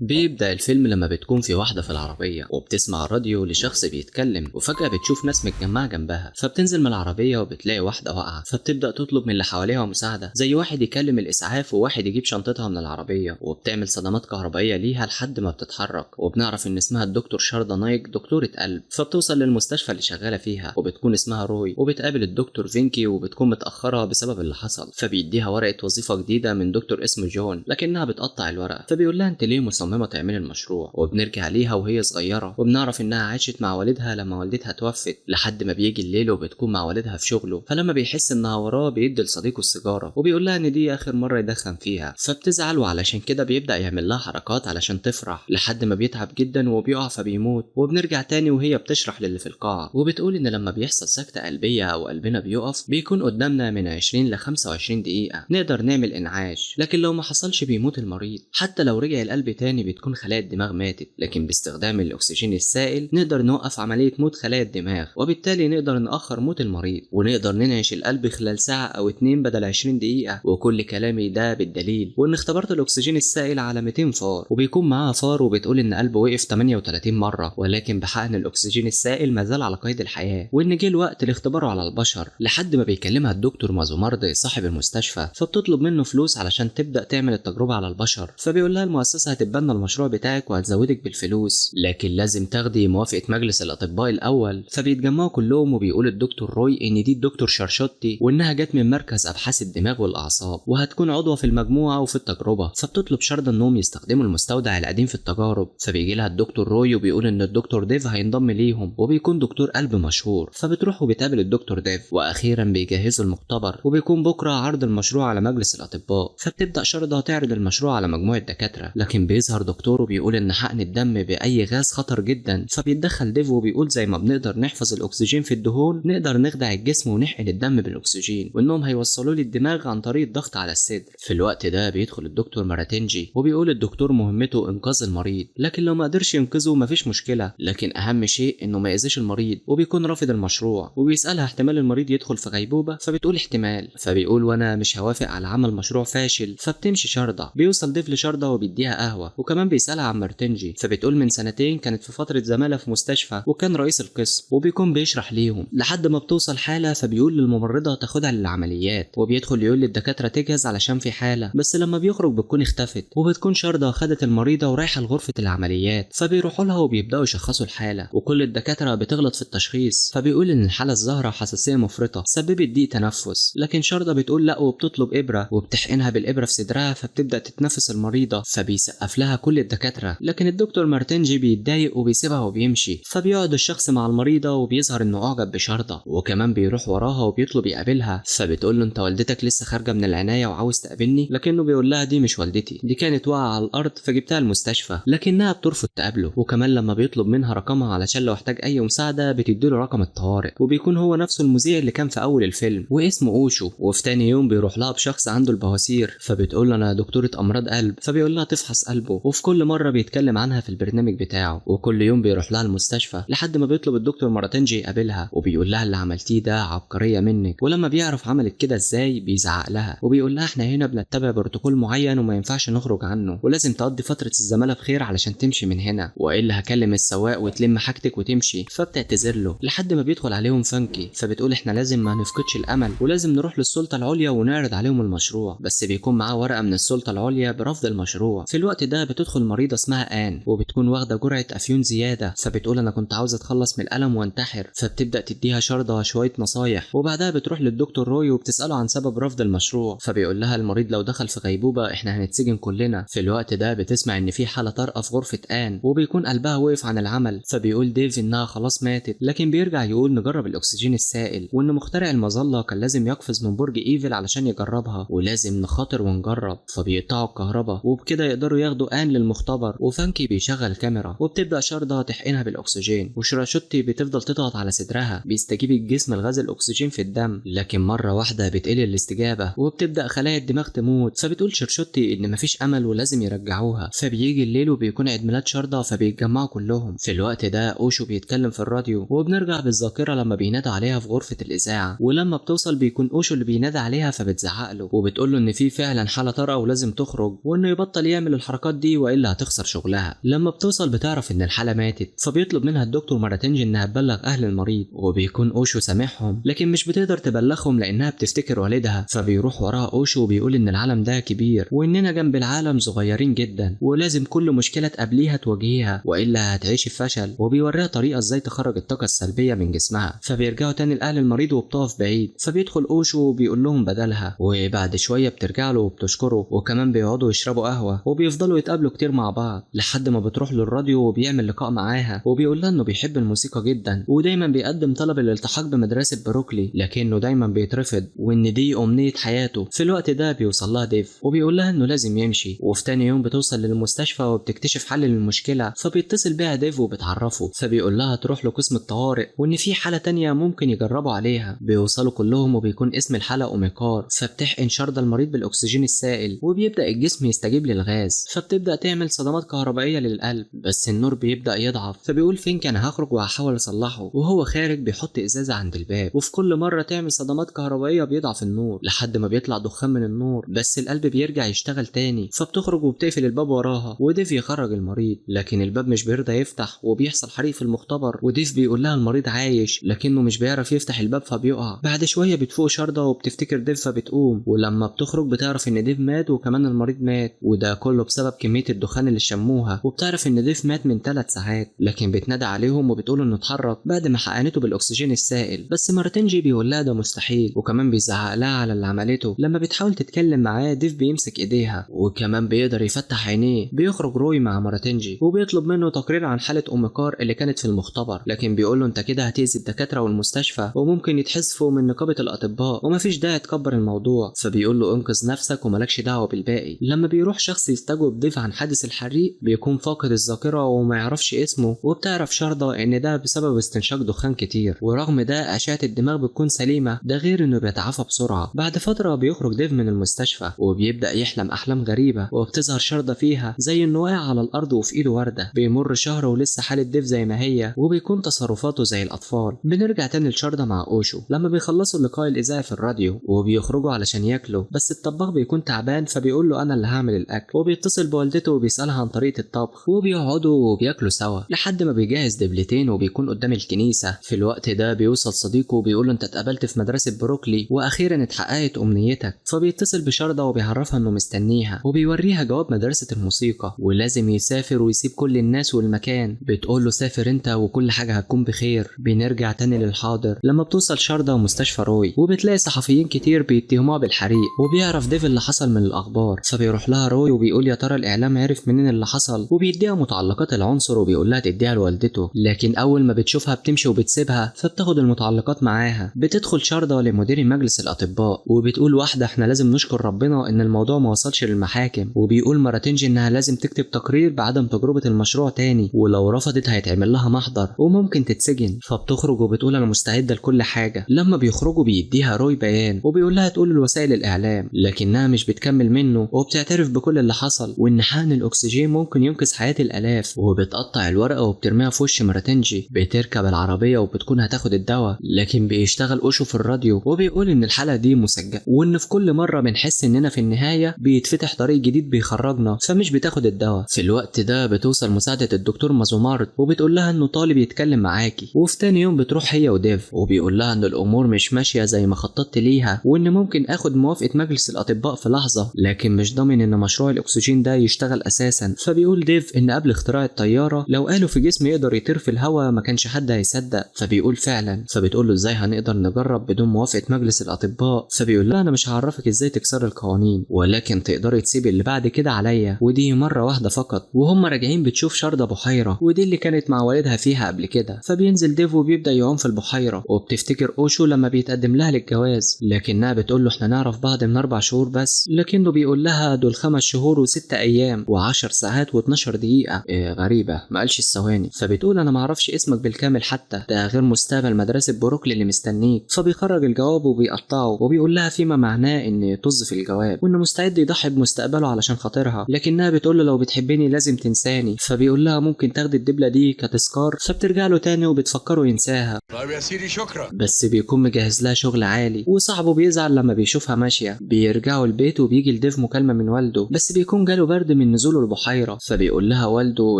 بيبدأ الفيلم لما بتكون في واحدة في العربية وبتسمع راديو لشخص بيتكلم، وفجأة بتشوف ناس متجمعة جنبها، فبتنزل من العربية وبتلاقي واحدة واقعة، فبتبدأ تطلب من اللي حواليها مساعدة، زي واحد يكلم الإسعاف وواحد يجيب شنطتها من العربية، وبتعمل صدمات كهربائية ليها لحد ما بتتحرك. وبنعرف إن اسمها الدكتور شاردا نايك، دكتورة قلب. فبتوصل للمستشفى اللي شغالة فيها وبتكون اسمها روي، وبتقابل الدكتور فينكي وبتكون متأخرة بسبب اللي حصل، فبيديها ورقة وظيفة جديدة من دكتور اسمه جون، لكنها بتقطع الورقة، فبيقول لها انت ليه مصممة تعملي المشروع. وبنرجع ليها وهي صغيرة، وبنعرف انها عاشت مع والدها لما والدتها توفت، لحد ما بيجي الليل وبتكون مع والدها في شغله، فلما بيحس انها وراه بيدي لصديقه السيجارة وبيقول لها ان دي اخر مرة يدخن فيها، فبتزعل، وعلشان كده بيبدأ يعمل لها حركات علشان تفرح، لحد ما بيتعب جدا وبيقع فبيموت. وبنرجع تاني وهي بتشرح للي في القاعة، وبتقول ان لما بيحصل سكتة قلبية او قلبنا بيقف بيكون قدامنا من 20 ل 25 دقيقة نقدر نعمل انعاش، لكن لو ما حصلش بيموت المريض. حتى لو رجع القلب تاني بتكون خلايا الدماغ ماتت، لكن باستخدام الاكسجين السائل نقدر نوقف عملية موت خلايا الدماغ، وبالتالي نقدر نأخر موت المريض ونقدر ننعش القلب خلال ساعة او 2 بدل 20 دقيقة. وكل كلامي ده بالدليل، وان اختبرت الاكسجين السائل على 200 فار، وبيكون معاها فار وبتقول ان قلبه وقف 38 مرة، ولكن بحقن الاكسجين السائل ما زال على قيد الحياة، وان جه الوقت لاختباره على البشر. لحد ما بيكلمها الدكتور مازومارد صاحب المستشفى، فبتطلب منه فلوس علشان تبدأ تعمل التجربة على البشر، فبيقول لها المؤسسة هتتبنى المشروع بتاعك وهتزودك بالفلوس، لكن لازم تاخدي موافقة مجلس الأطباء الأول. فبيتجمعوا كلهم وبيقول الدكتور روي إن دي الدكتور شرشوتي، وإنها جت من مركز أبحاث الدماغ والأعصاب، وهتكون عضوة في المجموعة وفي التجربة. فبتطلب شاردا إنهم يستخدموا المستودع القديم في التجارب، فبيجي لها الدكتور روي وبيقول إن الدكتور ديف هينضم ليهم، وبيكون دكتور قلب مشهور. فبتروح وبتقابل الدكتور ديف، وأخيرا بيجهزوا المختبر، وبيكون بكرة عرض المشروع على مجلس الأطباء. فبتبدأ شاردا تعرض المشروع على مجموعة دكاترة، لكن بيظهر دكتور وبيقول إن حقن الدم بأي غاز خطر جدا. فبيتدخل ديف وبيقول زي ما بنقدر نحفظ الأكسجين في الدهون نقدر نخدع الجسم ونحقن الدم بالأكسجين، وإنهم هيوصلوا لي الدماغ عن طريق الضغط على الصدر. في الوقت ده بيدخل الدكتور ماراتينجي وبيقول الدكتور مهمته إنقاذ المريض، لكن لو ما قدرش ينقذه مفيش مشكلة، لكن أهم شيء إنه ما يأذيش المريض، وبيكون رافض المشروع. وبيسألها احتمال المريض يدخل في غيبوبة، فبتقول احتمال، فبيقول وأنا مش هوافق على عمل مشروع فاشل. فبتمشي شاردا. بيوصل ديف لشاردا وبيديها قهوة، وكمان بيسألها عن مارتنجي، فبتقول من سنتين كانت في فترة زمالة في مستشفى وكان رئيس القسم، وبيكون بيشرح ليهم لحد ما بتوصل حالة، فبيقول للممرضة تاخدها للعمليات، وبيدخل يقول للدكاترة تجهز علشان في حالة، بس لما بيخرج بتكون اختفت، وبتكون شاردا خدت المريضة ورايحة لغرفة العمليات. فبيروحوا لها وبيبدأوا يشخصوا الحالة، وكل الدكاترة بتغلط في التشخيص، فبيقول ان الحالة الظاهرة حساسية مفرطة سببت ضيق تنفس، لكن شاردا بتقول لا، وبتطلب إبرة وبتحقنها بالإبرة في صدرها، فبتبدأ تتنفس المريضة، فبيسقف لها كل الدكاترة، لكن الدكتور مارتنجي بيتضايق وبيسيبها وبيمشي. فبيقعد الشخص مع المريضة وبيظهر انه اعجب بشاردا، وكمان بيروح وراها وبيطلب يقابلها، فبتقول له انت والدتك لسه خارجة من العناية وعاوز تقابلني، لكنه بيقول لها دي مش والدتي، دي كانت واقعة على الارض فجبتها المستشفى، لكنها بترفض تقابله. وكمان لما بيطلب منها رقمها علشان لو احتاج اي مساعدة بتديله رقم الطوارئ، وبيكون هو نفسه المذيع اللي كان في اول الفيلم واسمه اوشو. وفي تاني يوم بيروح لها بشخص عنده البواسير، فبتقول له انا دكتورة امراض قلب، فبيقول لها تفحص قلبه، وفي كل مرة بيتكلم عنها في البرنامج بتاعه، وكل يوم بيروح لها المستشفى لحد ما بيطلب الدكتور مارتنجي يقابلها، وبيقول لها اللي عملتيه ده عبقرية منك. ولما بيعرف عملت كده ازاي بيزعق لها وبيقول لها احنا هنا بنتبع بروتوكول معين وما ينفعش نخرج عنه، ولازم تقضي فترة الزمالة بخير علشان تمشي من هنا، والا هكلم السواق وتلم حاجتك وتمشي. فبتعتذر له لحد ما بيدخل عليهم فانكي، فبتقول احنا لازم ما نفقدش الامل ولازم نروح للسلطة العليا ونعرض عليهم المشروع، بس بيكون معاه ورقة من السلطة العليا برفض المشروع. في الوقت ده بتدخل مريضة اسمها آن، وبتكون واخدة جرعة افيون زيادة، فبتقول انا كنت عاوزة اتخلص من الالم وانتحر، فبتبدأ تديها شاردا شوية نصايح. وبعدها بتروح للدكتور روي وبتسأله عن سبب رفض المشروع، فبيقول لها المريض لو دخل في غيبوبة احنا هنتسجن كلنا. في الوقت ده بتسمع ان في حالة طارئة في غرفة آن، وبيكون قلبها وقف عن العمل، فبيقول ديف انها خلاص ماتت، لكن بيرجع يقول نجرب الاكسجين السائل، وان مخترع المظلة كان لازم يقفز من برج ايفل علشان يجربها، ولازم نخاطر ونجرب. فبيقطعوا الكهرباء وبكده يقدروا ياخدوا آن للمختبر، وفانكي بيشغل كاميرا وبتبدأ شاردا تحقنها بالاكسجين، وشراشوتي بتفضل تضغط على صدرها، بيستجيب الجسم لغاز الاكسجين في الدم، لكن مرة واحدة بتقل الاستجابة وبتبدأ خلايا الدماغ تموت. فبتقول شرشوتي ان مفيش امل ولازم يرجعوها. فبيجي الليل وبيكون عيد ميلاد شاردا، فبيتجمعوا كلهم. في الوقت ده اوشو بيتكلم في الراديو، وبنرجع بالذاكرة لما بينادى عليها في غرفة الاذاعة، ولما بتوصل بيكون اوشو اللي بينادى عليها، فبتزعق له وبتقول له ان في فعلا حالة طارئة ولازم تخرج، وانه يبطل يعمل الحركات دي دي والا هتخسر شغلها. لما بتوصل بتعرف ان الحالة ماتت، فبيطلب منها الدكتور ماراتينجي انها تبلغ اهل المريض، وبيكون اوشو سامحهم لكن مش بتقدر تبلغهم لانها بتفتكر والدها. فبيروح وراها اوشو وبيقول ان العالم ده كبير واننا جنب العالم صغيرين جدا، ولازم كل مشكلة تقابليها تواجهيها والا هتعيشي في فشل، وبيوريها طريقه ازاي تخرج الطاقة السلبية من جسمها. فبيرجعوا تاني لاهل المريض وبتقف بعيد، فبيدخل اوشو وبيقول لهم بدلها، وبعد شوية بترجع له وبتشكره، وكمان بيقعدوا يشربوا قهوة وبيفضلوا يتقابلوا كتير مع بعض لحد ما بتروح للراديو وبيعمل لقاء معاها، وبيقول لها انه بيحب الموسيقى جدا ودايما بيقدم طلب الالتحاق بمدرسة بروكلي لكنه دايما بيترفض، وان دي امنية حياته. في الوقت ده بيوصل لها ديف وبيقول لها انه لازم يمشي، وفي تاني يوم بتوصل للمستشفى وبتكتشف حل للمشكلة، فبيتصل بيها ديف وبتعرفه، فبيقول لها تروح لقسم الطوارئ وان في حاله تانية ممكن يجربوا عليها. بيوصلوا كلهم وبيكون اسم الحالة اوميكار، فبتحقن شرده المريض بالاكسجين السائل وبيبدا الجسم يستجيب للغاز، فبتبدا تعمل صدمات كهربائية للقلب، بس النور بيبدا يضعف. فبيقول فينك انا هخرج وهحاول اصلحه، وهو خارج بيحط ازازة عند الباب، وفي كل مرة تعمل صدمات كهربائية بيضعف النور لحد ما بيطلع دخان من النور، بس القلب بيرجع يشتغل تاني. فبتخرج وبتقفل الباب وراها، وديف يخرج المريض لكن الباب مش بيرضى يفتح، وبيحصل حريق في المختبر، وديف بيقول لها المريض عايش لكنه مش بيعرف يفتح الباب فبيقع. بعد شوية بتفوق شرده وبتفتكر ديف فبتقوم، ولما بتخرج بتعرف ان ديف مات وكمان المريض مات، وده كله بسبب كمية الدخان اللي شموها. وبتعرف ان ديف مات من 3 ساعات، لكن بتنادى عليهم وبتقول انه اتحرك بعد ما حقنته بالاكسجين السائل، بس مارتنجي بيقول لها ده مستحيل، وكمان بيزعق لها على اللي عملته. لما بتحاول تتكلم معاه ديف بيمسك ايديها وكمان بيقدر يفتح عينيه. بيخرج روي مع مارتنجي وبيطلب منه تقرير عن حاله اوميكار اللي كانت في المختبر، لكن بيقول له انت كده هتأذي الدكاترة والمستشفى وممكن يتحذفوا من نقابة الاطباء ومفيش داعي تكبر الموضوع، فبيقول له انقذ نفسك وملكش دعوه بالباقي. لما بيروح شخص يستجوب ديف عن حادث الحريق بيكون فاقد الذاكرة وما يعرفش اسمه، وبتعرف شرده ان ده بسبب استنشاق دخان كتير، ورغم ده اشعه الدماغ بتكون سليمة، ده غير انه بيتعافى بسرعة. بعد فترة بيخرج ديف من المستشفى وبيبدا يحلم احلام غريبة وبتظهر شرده فيها زي انه واقع على الارض وفي ايده ورده. بيمر شهر ولسه حاله ديف زي ما هي، وبيكون تصرفاته زي الاطفال. بنرجع تاني لشرده مع اوشو لما بيخلصوا اللقاء الاذاعي في الراديو وبيخرجوا علشان ياكلوا، بس الطباخ بيكون تعبان فبيقول له انا اللي هعمل الاكل، وبيتصل بوالدته وبيسالها عن طريقه الطبخ، وبيقعدوا وبياكلوا سوا لحد ما بيجهز دبلتين وبيكون قدام الكنيسة. في الوقت ده بيوصل صديقه وبيقول له انت اتقابلت في مدرسه بروكلي واخيرا اتحققت امنيتك. فبيتصل بشرده وبيعرفها انه مستنيها، وبيوريها جواب مدرسه الموسيقى ولازم يسافر ويسيب كل الناس والمكان. بتقول له سافر انت وكل حاجة هتكون بخير. بنرجع تاني للحاضر لما بتوصل شرده مستشفى روي، وبتلاقي صحفيين كتير بيتهموها بالحريق، وبيعرف ديف اللي حصل من الاخبار. فبيروح لها روي وبيقول يا ترى الاعلام عرف منين اللي حصل، وبيديها متعلقات العنصر وبيقول لها تديها لوالدته، لكن اول ما بتشوفها بتمشي وبتسيبها، فبتاخد المتعلقات معاها. بتدخل شرده لمدير مجلس الاطباء وبتقول واحدة احنا لازم نشكر ربنا ان الموضوع ما وصلش للمحاكم، وبيقول ماراتينجي انها لازم تكتب تقرير بعدم تجربه المشروع تاني، ولو رفضت هيتعمل لها محضر وممكن تتسجن. فبتخرج وبتقول انا مستعدة لكل حاجة. لما بيخرجوا بيديها روي بيان وبيقول لها تقول لوسائل الاعلام، لكنها مش بتكمل منه وبتعترف بكل اللي حصل وان حقن الاكسجين ممكن ينقذ حياة الالاف، وبتقطع الورقة وبترميها في وش ماراتينجي. بتركب العربية وبتكون هتاخد الدواء، لكن بيشتغل اوشو في الراديو وبيقول ان الحلقة دي مسجله، وان في كل مرة بنحس اننا في النهاية بيتفتح طريق جديد بيخرجنا، فمش بتاخد الدواء. في الوقت ده بتوصل مساعدة الدكتور مازومارت وبتقول لها انه طالب يتكلم معاكي. وفي تاني يوم بتروح هي وديف وبيقول لها ان الامور مش ماشية زي ما خططت ليها، وان ممكن اخد موافقة مجلس الاطباء في لحظة، لكن مش ضامن ان مشروع الاكسجين ده يشتغل اساسا. فبيقول ديف ان قبل اختراع الطيارة لو قالوا في جسم يقدر يطير في الهواء ما كانش حد هيصدق، فبيقول فعلا. فبتقول له ازاي هنقدر نجرب بدون موافقة مجلس الاطباء؟ فبيقول لها انا مش هعرفك ازاي تكسر القوانين، ولكن تقدري تسيبي اللي بعد كده عليا، ودي مرة واحدة فقط. وهم راجعين بتشوف شرده بحيرة، ودي اللي كانت مع والدها فيها قبل كده. فبينزل ديف وبيبدا يعوم في البحيرة، وبتفتكر اوشو لما بيتقدم لها للجواز، لكنها بتقول له احنا نعرف بعض من 4 شهور بس، لكنه بيقول لها دول 5 شهور و6 ايام و10 ساعات و12 دقيقة. إيه غريبة ما قالش الثواني. فبتقول انا معرفش اسمك بالكامل حتى، ده غير مستقبل مدرسه بروكلي اللي مستنيك. فبيخرج الجواب وبيقطعه وبيقول لها فيما معناه ان طز في الجواب وانه مستعد يضحي بمستقبله علشان خاطرها، لكنها بتقول له لو بتحبني لازم تنساني. فبيقول لها ممكن تاخدي الدبله دي كتذكار. فبترجع له تاني وبتفكره ينساها. طيب يا سيدي شكرا، بس بيكون مجهز لها شغل عالي، وصاحبه بيزعل لما بيشوفها ماشية. بيرجعوا البيت وبيجي لديف مكالمة من والده، بس بيكون جاله برد من من نزوله البحيرة، فبيقول لها والده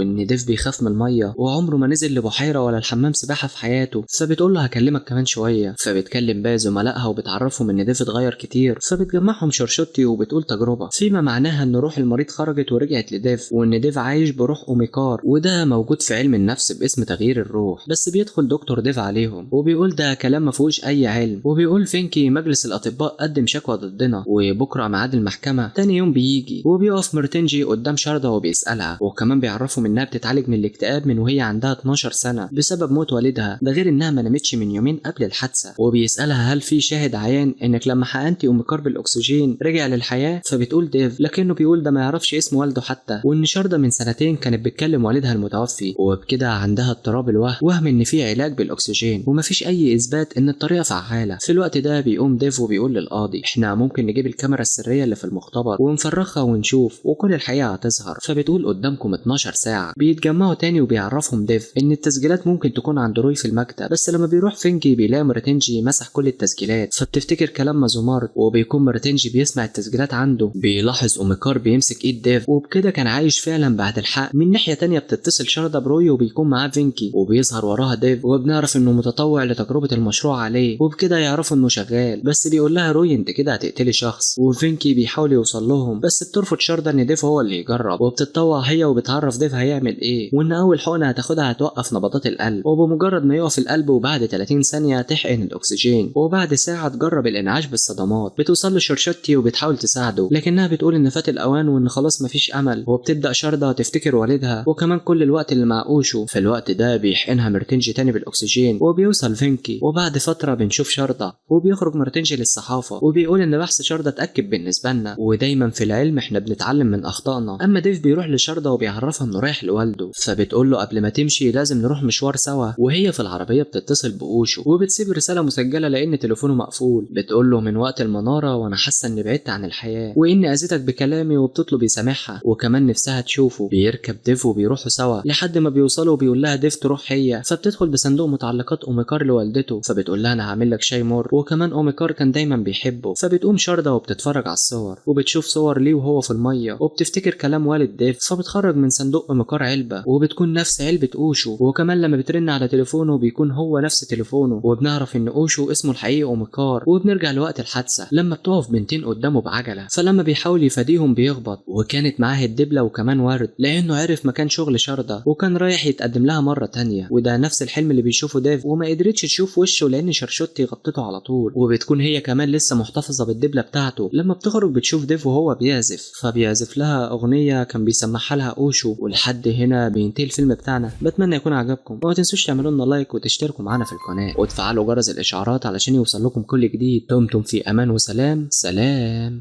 ان ديف بيخاف من المية وعمره ما نزل لبحيره ولا الحمام سباحة في حياته، فبتقول له هكلمك كمان شوية. فبتكلم باقي زملائها وبتعرفهم ان ديف اتغير كتير، فبتجمعهم شرشوتي وبتقول تجربه فيما معناها ان روح المريض خرجت ورجعت لديف، وان ديف عايش بروح اوميكار، وده موجود في علم النفس باسم تغيير الروح. بس بيدخل دكتور ديف عليهم وبيقول ده كلام ما فيهوش اي علم، وبيقول فينكي مجلس الاطباء قدم شكوى ضدنا وبكره ميعاد المحكمة. تاني يوم بيجي وبيقف مرتنجي قدام شاردا وبيسالها، وكمان بيعرفهم انها بتتعالج من الاكتئاب من وهي عندها 12 سنة بسبب موت والدها، ده غير انها ما نامتش من يومين قبل الحادثة. وبيسالها هل في شاهد عيان انك لما حقنتي اوميكار بالاكسجين رجع للحياة؟ فبتقول ديف، لكنه بيقول ده ما يعرفش اسم والده حتى، وان شاردا من سنتين كانت بتكلم والدها المتوفي، وبكده عندها اضطراب الوهم، وهم ان في علاج بالاكسجين ومفيش اي اثبات ان الطريقة فعاله. في الوقت ده بيقوم ديف وبيقول للقاضي احنا ممكن نجيب الكاميرا السرية اللي في المختبر ونفرغها ونشوف وكل الحقيقة هتظهر. فبتقول قدامكم 12 ساعة. بيتجمعوا تاني وبيعرفهم ديف ان التسجيلات ممكن تكون عند روي في المكتب، بس لما بيروح فينكي بيلاقي مرتنجي مسح كل التسجيلات، فبتفتكر كلام مازومارت وبيكون مرتنجي بيسمع التسجيلات عنده. بيلاحظ اوميكار بيمسك ايد ديف، وبكده كان عايش فعلا بعد الحق. من ناحية تانية بتتصل شاردا بروي وبيكون معاه فينكي، وبيظهر وراها ديف، وبنعرف انه متطوع لتجربة المشروع عليه، وبكده يعرفوا انه شغال. بس بيقول لها روي انت كده هتقتلي شخص، وفينكي بيحاول يوصل لهم، بس بترفض شاردا ان ديف هو اللي يجرب، وبتتطوع هي وبتعرف ديف هيعمل ايه، وان اول حقنه هتاخدها هتوقف نبضات القلب، وبمجرد ما يقف القلب وبعد 30 ثانية تحقن الاكسجين، وبعد ساعة تجرب الانعاش بالصدمات. بتوصل له شرشتي وبتحاول تساعده، لكنها بتقول ان فات الاوان وان خلاص مفيش امل. وبتبدا شاردا تفتكر والدها وكمان كل الوقت اللي مع اوشو. في الوقت ده بيحقنها مرتنجي تاني بالاكسجين، وبيوصل فينكي، وبعد فترة بنشوف شاردا، وبيخرج مرتنجي للصحافة وبيقول ان بحث شاردا اتاكد بالنسبة لنا، ودايما في العلم احنا بنتعلم من اخطائنا. اما ديف بيروح لشاردا وبيعرفها انه رايح لوالده، فبتقول له قبل ما تمشي لازم نروح مشوار سوا. وهي في العربية بتتصل باوشو وبتسيب رسالة مسجله لان تليفونه مقفول، بتقول له من وقت المنارة وانا حاسه اني بعدت عن الحياة واني اذيتك بكلامي، وبتطلب يسامحها وكمان نفسها تشوفه. بيركب ديف وبيروحوا سوا لحد ما بيوصلوا وبيقول لها ديف تروح هي، فبتدخل بصندوق متعلقات اوميكار لوالدته، فبتقول لها انا هعمل لك شاي مر، وكمان اوميكار كان دايما بيحبه. فبتقوم شاردا وبتتفرج على الصور، وبتشوف صور ليه وهو في المية، وبتفتكر كلام والد ديف، فبتخرج من صندوق اوميكار علبة وبتكون نفس علبة اوشو، وكمان لما بترن على تليفونه بيكون هو نفس تليفونه، وبنعرف ان اوشو اسمه الحقيقي اوميكار. وبنرجع لوقت الحادثة لما بتقف بنتين قدامه بعجله، فلما بيحاول يفاديهم بيخبط، وكانت معاه الدبله وكمان ورد لانه عرف مكان شغل شاردا وكان رايح يتقدم لها مرة تانية، وده نفس الحلم اللي بيشوفه ديف وما قدرتش تشوف وشه لان شرشوتي غطته على طول. وبتكون هي كمان لسه محتفظة بالدبله بتاعته. لما بتخرج بتشوف ديف وهو بيعزف، فبيعزف لها اغنية كان بيسمعها لها اوشو. ولحد هنا بينتهي الفيلم بتاعنا، بتمنى يكون عجبكم، وما تنسوش تعملوا لنا like وتشتركوا معانا في القناة وتفعلوا جرس الاشعارات علشان يوصل لكم كل جديد. دمتم في امان وسلام. سلام.